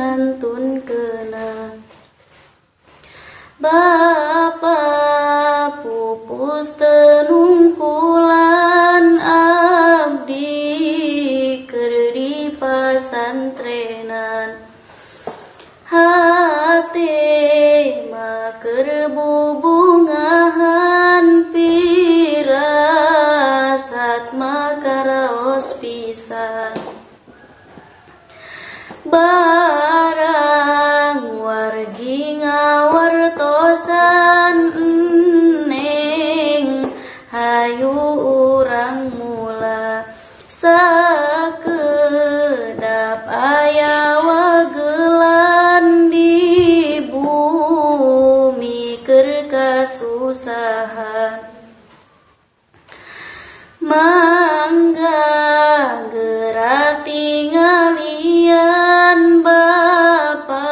ngantunkeuna. Bapa pupus tenungkulan abdi keur di pasantrenan. Hate mah keur bubungahan pirasat mah karaos pisan. Barang wargi ngawartosan neng hayu urang mula sakedap aya wagelan di bumi keur kasusahan. Mangga geura tingalian bapa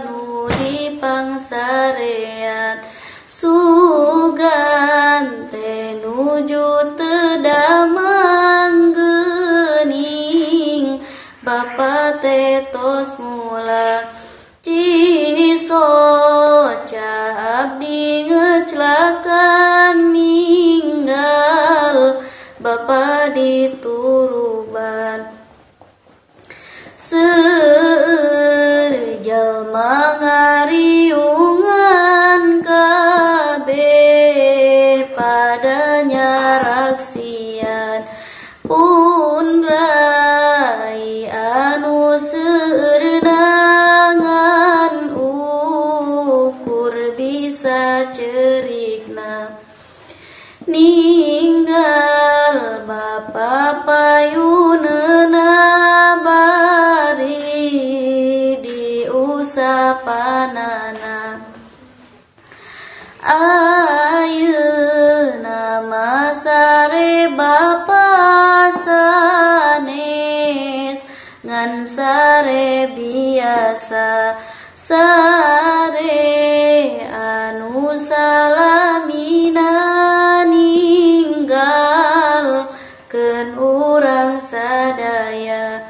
nu di pangsarean, sugan teh nuju teu damang geuning bapa teh tos mula. Cisoca abdi ngeclakan ninggal bapa dituruban. Seueur jalma ngariungan kabeh pada nyaraksian, pun rai anu seueurna ngan ukur bisa cerikna. Ninggal bapa payuneuna bari diusapanana. Ayeuna mah sare bapa sanes ngan sare biasa, sare anu salamina ninggal keun urang sadaya.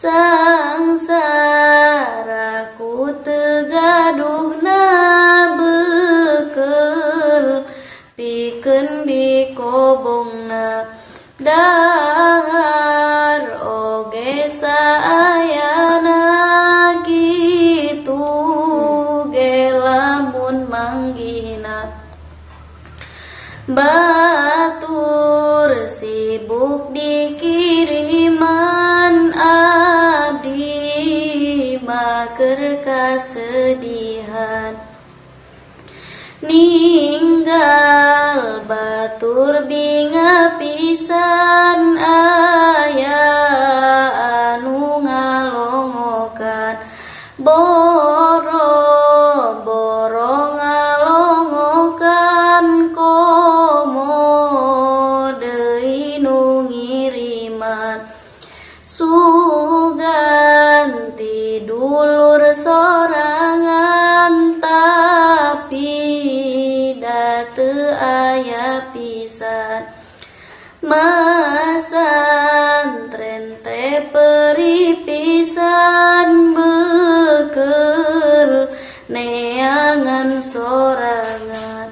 Sangsara ku teu gaduhna beukeul pikeun dikobongna, dahar oge saayana kitu ge lamun manggihna. Batur sibuk dikiriman abdi mah keur kasedihan. Ninggal batur binga pisan aya anu ngalongokan, boro-boro ngalongokan komo deui nu ngiriman. Sugan ti dulur sorangan tapi da teu aya pisan. Masantren teh perih pisan beukeul neangan sorangan,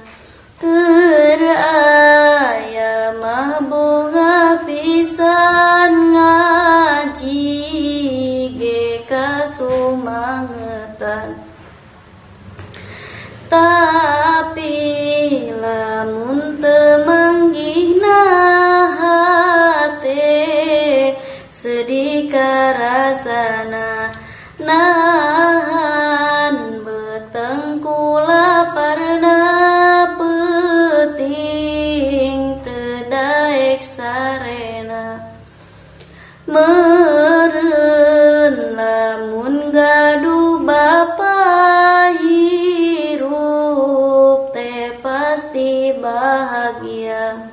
keur aya mah bunga pisan ngaji ge kasumangetan. Tapi lamun teu manggihna hate sedih karasana, nahan beteng ku laparna peuting teu daek sarena. Meureun lamun gaduh bapa hirup teh pasti bahagia.